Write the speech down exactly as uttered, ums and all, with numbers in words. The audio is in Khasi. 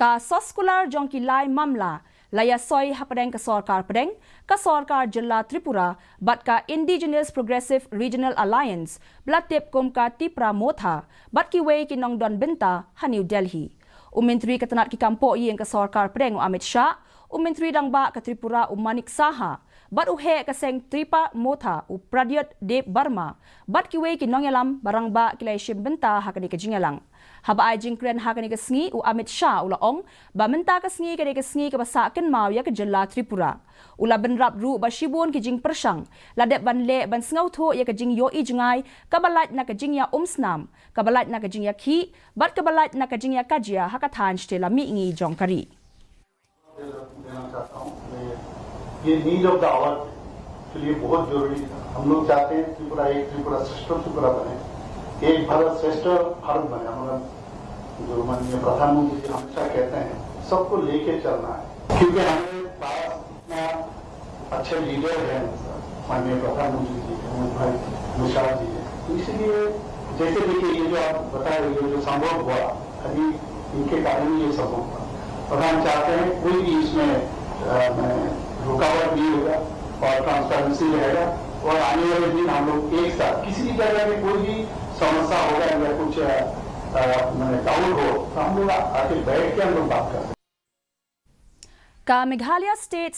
Ka soskular jong ki lai mamla la ïa soi hapdeng ka sorkar pdeng, ka sorkar jylla Tripura bad ka Indigenous Progressive Regional Alliance, ba la tip kum ka Tipra Motha, bad kiwei ki nongdon bynta ha New Delhi. U Myntri ka tnat ki kam pohïing ka sorkar pdeng u Amit Shah, u Myntri Rangbah ka Tripura u Manik Saha, bad u heh ka seng Tipra Motha u Pradyot Deb Barma, bad kiwei ki nongïalam ba rangbah ki la ïashim bynta ha kane ka jingïalang. Haba ai jingkren ha kane ka sngi, u Amit Shah u la ong ba mynta ka sngi ka dei ka sngi kaba sah kynmaw ïa ka jylla Tripura. U la bynrap ruh ba shibun ki jingpyrshang la dep ban leh ban sngewthuh ïa ka jingïohi jngai kaba lait na ka jingïaumsnam, kaba lait na ka jingïakhih, bad kaba lait na ka jingïakajia ha ka thaiñ shatei la mihngi jong ka ri. देना चाहता हूँ। ये नीड ऑफ द आवर के लिए बहुत जरूरी था। हम लोग चाहते हैं त्रिपुरा एक, त्रिपुरा श्रेष्ठ त्रिपुरा बने, एक भारत श्रेष्ठ भारत बने। हमारा जो माननीय प्रधानमंत्री जी हमेशा कहते हैं, सबको लेके चलना है, क्योंकि हमारे पास इतना अच्छे लीडर हैं, माननीय प्रधानमंत्री जी, अमित भाई, अमित शाह जी हैं। तो इसीलिए जैसे देखिए, ये जो आप बता रहे हो, जो संभव हुआ, अभी इनके कारण ही ये संभव हुआ। और हम चाहते हैं कोई भी इसमें अ, मैं, रुकावट नहीं होगा और ट्रांसपेरेंसी रहेगा। और आने वाले दिन हम लोग एक साथ किसी भी जगह में कोई भी समस्या होगा या कुछ अ, अ, मैंने डाउट हो, तो हम लोग आके बैठ के हम लोग बात कर सकते हैं। Ka Meghalaya State